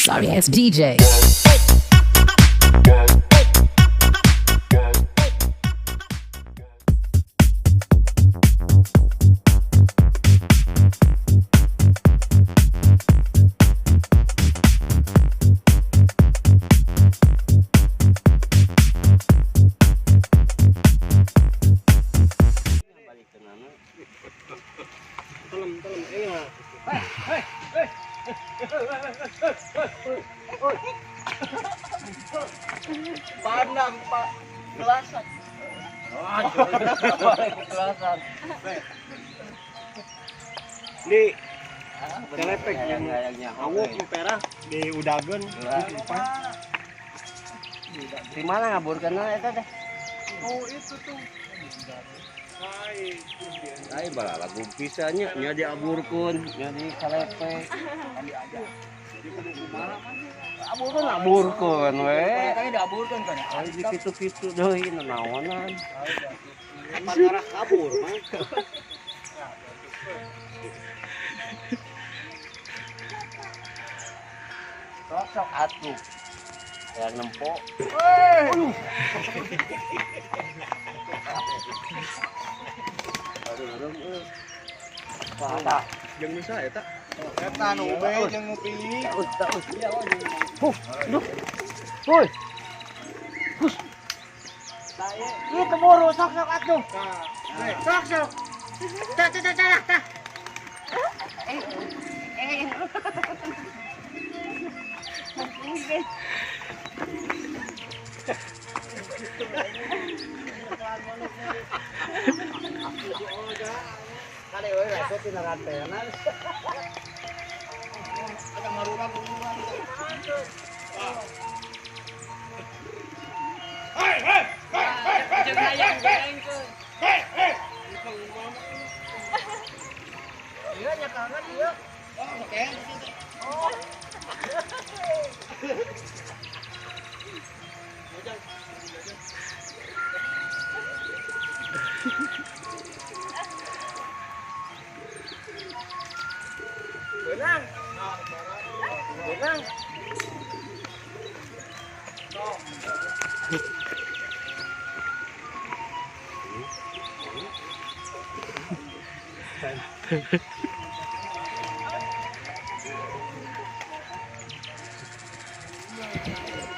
Sorry ass DJ. Panang pak kelasan. Kelasan. Di telepek yang awuk merah di udagen di mana ngaburkeunna eta teh? Oh itu tuh. Ai bala lagu pisannya nya diaburkeun, nya di kalepek. Aburkeun aburkeun we. Kayaknya diaburkeun kan ya. Ai di kitu-kitu deui nanaonan. Pangarah kabur mah. Sok atuh. Yang nempo. Aduh. Aduh, aduh. Jeung bisa eta. Eta nu ube jeung nu pi. Huh, aduh. Woi. Hus. Ieu keburu sok-sok atuh. Sok-sok. Tah tah tah tah. Kali euy rasa tina rantena. Ada marura buruan. Hei hei hei hei. Jeung hayang goreng ke. Hei hei. Ieu nya kangen ieu. Oh, oke. Oh. Benang. Benang.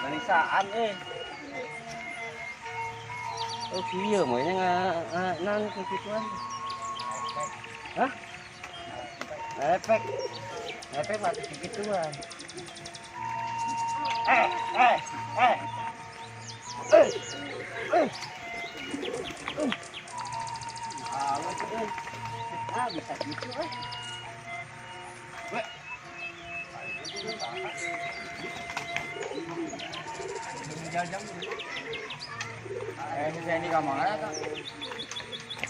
Manisaan eh. Oh iya, maunya nggak nan kekituan. Hah? Lepek, lepek mati kekituan. Eh, eh, eh, eh, eh, eh. Awas, eh. Ah, bisa gitu, eh. Weh. Eh, ini kamana tuh?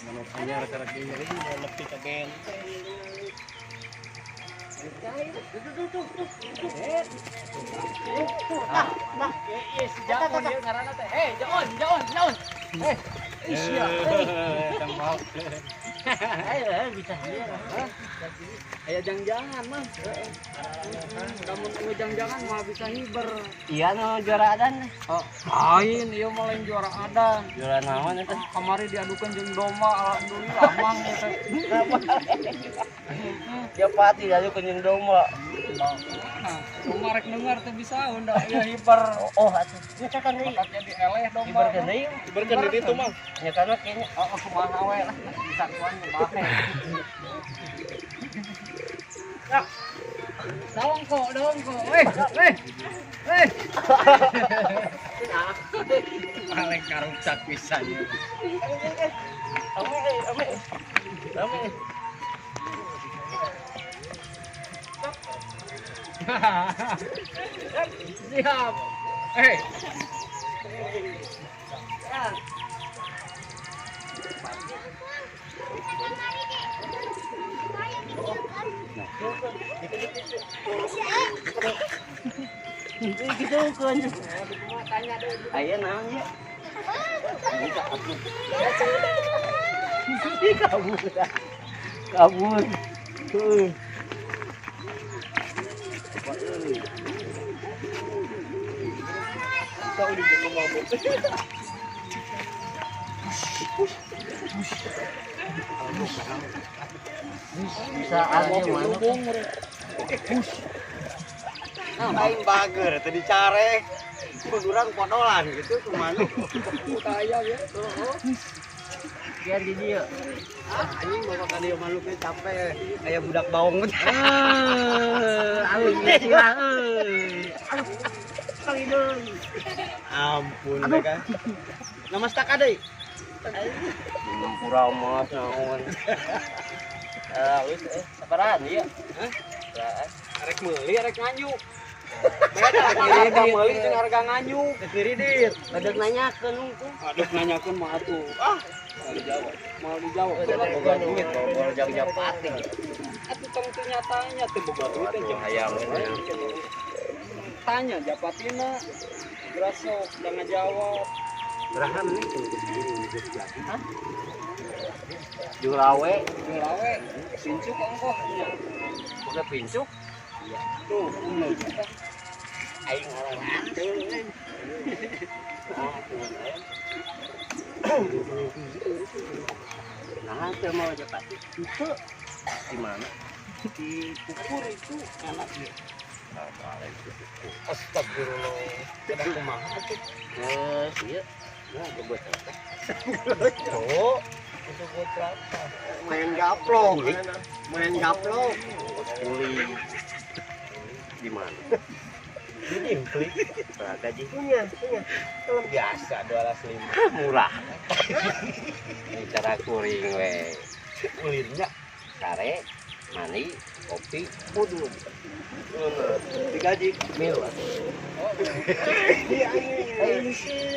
Manuknya rek-rek ini nepi ka genteng. Nah, ieu si Jaon ieu ngaranna teh. Hei, Jaon, Jaon, Jaon. Eh, isia. Ayo, bisa ieu. Aya jang-jangan mah. Kamu tunggu jang-jangan mah bisa hiber. Iya nu juara adan. Oh, lain ieu mah lain juara adan. Juara naon eta? Kamari diadukeun jeung domba, alhamdulillah mang eta. Ya pati diadukeun jeung domba. Domba rek dengar teu bisa unda ieu hiber. Oh, atuh. Nya kan deui. Matak jadi eleh domba. Hiberkeun deui. Hiberkeun di ditu mah. Nya kana kayaknya oh kumaha we lah bisa kuan bae. Dong kok, dong kok. Eh, eh. Eh. Paling karucak pisan. Ame, ame. Ame. Siap. Eh. Gitu kan. Aya naon ya? Kabur. Kabur. Heuh. Bisa udah jeung mabuk. Bisa aja manuk. Aing bager tadi carek. Kuduran podolan gitu ke manuk. Kaya ya. Biar di dieu. Anjing bawa ka dieu manuknya capek kayak budak baung. Alus sila euy. Kali deui. Ampun deh kan. Namasta ka deui. Kurang mah naon. Alus sabarahan ieu? Hah? Arek meuli arek nganyu. Beda harga meuli jeung harga nganyu. Kredit. Badak nanyakeun hungkul. Aduh nanyakeun mah atuh. Ah, mau dijawab. Mau dijawab. Boga duit, boga jang japati. Atuh tong teu nyatanya teu boga duit teh jeung hayang. Tanya japatina. Grasok da ngajawab. Beraha mending hah? Jurawe, jurawe, pincuk ongkoh nya. Boga pincuk? Iya. Tuh, unggul. Aing ngaran teu. Nah, teu mau japati. Itu di mana? Di Kukur itu enak dia. Astagfirullah. Ada kumaha atuh? Geus ieu. Nah, geus teh. Oh, itu bocah. Main gaplong. Main gaplong. Kuli. Di mana? Di Dimplik. Berapa ji? Punya, punya. Kalau biasa 205. Murah. Cara kuring we. Ulinnya sare, mani, kopi, udud. Digaji mil.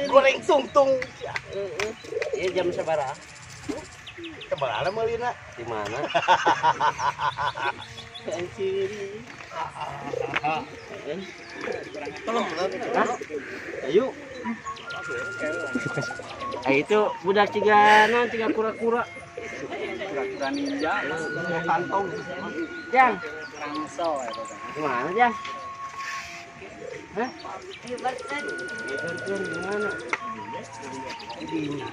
Goreng tungtung. Iya jam sabaraha? Sabaraha meulina? Di mana? Anjir. Tolong. Ayo. Itu budak ciga naon ciga kura-kura. Kura-kura ninja, kantong. Jang, rangso eta. Gimana, Jang? Hah? Ibarkeun gimana? Dinya.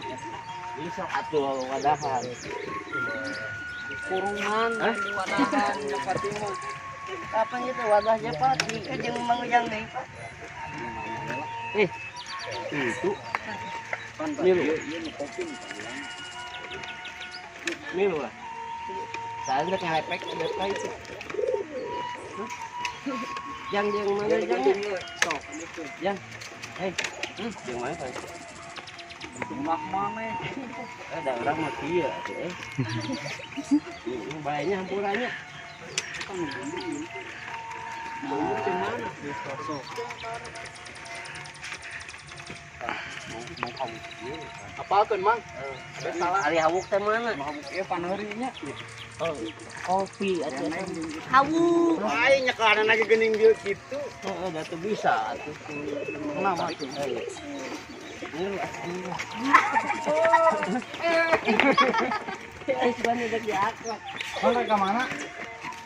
Bisa atuh wadahan. Kurungan di wadahan Japati mah. Kapan itu wadah Japati? Jeung Mang Ujang deui, Pak. Itu. Milu. Milu lah. Saya udah ngelepek ada apa itu. Jang, jang mana jang? Jang. Hei, jang mana Pak? Jumlah mana? Ada orang mah kieu atuh eh. Bayarnya hampurannya. Mana? Mau hawuk ieu. Apalkeun, Mang? Ada salah. Ari hawuk teh mana? Hawuk ieu paneurinya. Oh, kopi atuh. Hawuk. Aing nyekaran lagi geuning dieu kitu. Heeh, da teu bisa atuh. Kenapa tuh? Eh, sebenarnya udah diaklak. Mana ke mana?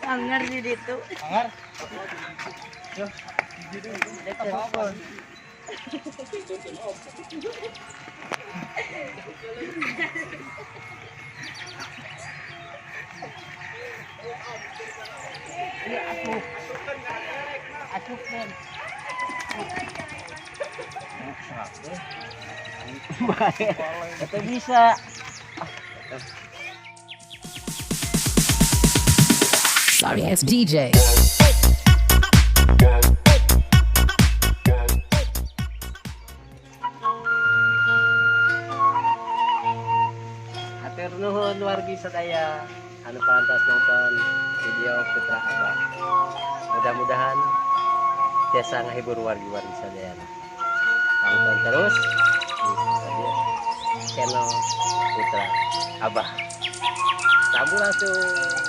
Anggar di ditu. Anggar. Yo. Apa? Iya, atuh. Asup kan. Itu bisa. Sorry ass DJ. Hatur nuhun wargi sadaya anu parantos nonton video Putra Abah. Mudah-mudahan tiasa ngahibur wargi-wargi sadaya. Tonton terus di channel Putra Abah. Sampurasun.